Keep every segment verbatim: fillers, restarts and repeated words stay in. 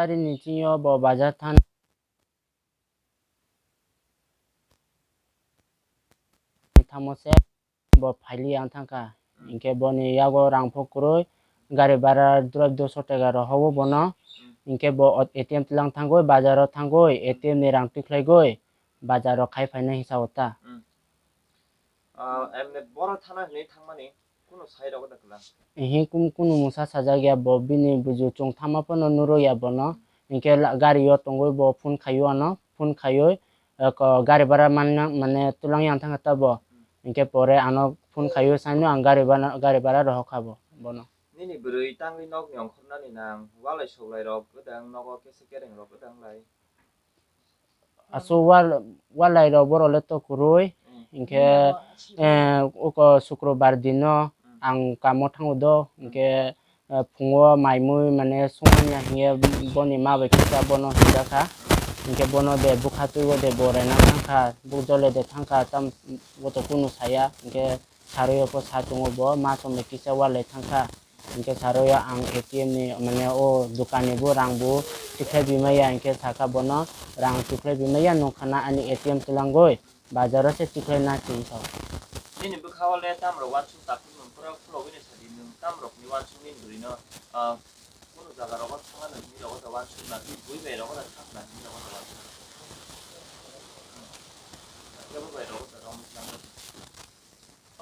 Gari ni chingo bo bazar than thamo se bo phaili ang thangkha. Hinkhe boni yago rang pho kwrwi, gari bara dura doso taka rohogo bono. Hinkhe bo A T M twilang thangwi bazaro thangwi A T M ni rang twikhlaigwi bazaro khai phaina hinsa o ta. Ah, emne boro thana hinwi thangmani kunu sai rogo da kwla? Ehe, kum-, kunu mungsa sajak ya bo, bini buju chwng thama phano nuro ya bono. Hinkhe la-, gari o tongwi bo phone khaio ano, phone khaiwi, eh, ko-, gari bara manna, mane twlang yang thangkha ta bo. Hinkhe pore ano phone khaiwi saino ang gari bana, gari bara rohok kha bo, bono. Nini bwrwi tangwi nokni ongkhornani nang, walai soklai rok gwdang nogo kesa kereng rok gwdang lai. Aswk wal-, walai rok borok le to kwrwi. Hinkhe, eh, uko sukrobar dino ang kamo thango do. Hinkhe, eh, phungo mai mui mane sungmani ya hinkhe boni ma bai kisa bono hinjakha. Hinkhe bono de bwkha twibo de bo rena thangkha, buk jole de thangkha, tam bo to kunu saya. Hinkhe sarwi o pho sa tongo bo, ma song bai kisa walai thangkha. Hinkhe sarwi o ang A T M ni, mane, o dokan ni bo rang bo tikhlai bimaya, hinkhe sakha bono, "Rang tikhlai bimaya, nung khana ani A T M twlangwi, bazar o se tikhlai na," hinwi sa. Nini bwkha o le tamrok uansuk takhuk nung pura khulogwi ni sadi, nung tamrok ni uansuk nini bwrwi no, ah, kunu jaga rogo thangna nung hini rogo da uansuk na, bui bai rogo da thang na hini rogo da uansuk na. Kebo bai rogo da romwi tlang.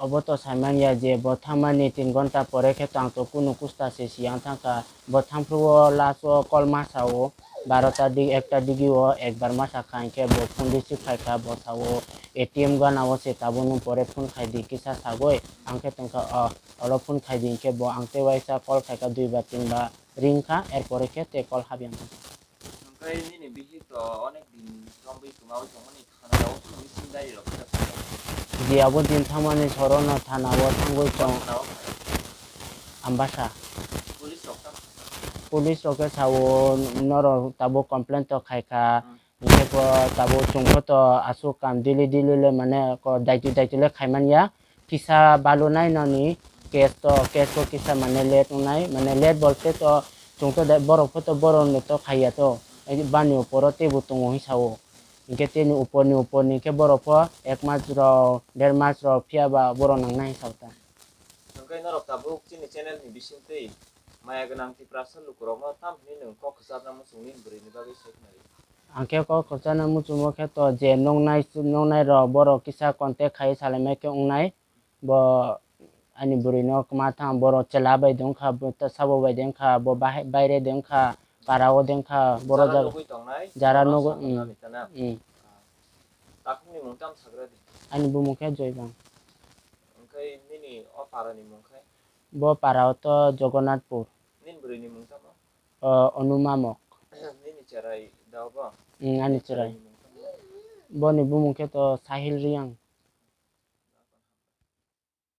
Obo to saimanya je bo thangmani tin ghonta pore khe tang to kunu kusta se siyang thangkha. Bo thangphru o last o call ma sa o, barota di ekta digi o ekbar ma sakha, hinkhe bo phone receive khaikha, bo sa o A T M gana o se tabuk nung pore phone khai di kisa sagwi, ang khe tongkha o, olo phone khai di hinkhe bo ang tei waisa call khaikha dui bar tin bar ring kha, er pore khe tei call hap yang thangkha. Hwnkhe nini bihik to onek din romwi kwmawi tongmani thana o police ni diary rok khe phai? Di abo din thangmani sorono thana o thangwi tong. Thana o phai? Ambasa. Police rok tamo? Police rok khe sao norok tabuk complain to khaikha. Hmm. Hinkhe bo tabuk chwng pho to aswk kam daily daily le mane ko daitwi daitwi le khaimanya. Kisa balunai noni case to, case o kisa mane late wngnai, mane late bolte to chwng to de-, borok pho to borok no to khaiya to, bani upor o teibo tongo hinwi sa o. Hinkhe tini upor ni upor ni khe borok pho ek mas rok, der mas rok phiya ba borok nangnai hinwi sa o ta. Hwnkhe norok tabuk chini channel ni bisingtwi maya gwnang Tiprasa lukurokno tam hwnwi nwng kok kwcharna muchung nini bwrwini bagwi sai khna rw? Ang khe kok kwcharna muchungo khe to je noknai, noknai rok borok kisa contact khai salaimai khe wngnai. Bo ani bwrwino kwma thang, borok chwla bai de wngkha, bo ta sabo bai de wngkha, bo bahai, baire de wngkha, para o de wngkha, borok jara jaga nugwi tongnai, jara borok nugo, sakha mm, nani tana. Mm. Takhukni mung tam sagra di. Ani bumung khe Joybang. Hwnkhe nini o para ni mung khe? Bo para o to Jagannathpur. Nini bwrwi ni mung tamo? O, Onu Mamok. Nini cherai da obo? Mm, ani cherai. Cherai ni mung tamo? Boni bumung khe to Sahil Riang.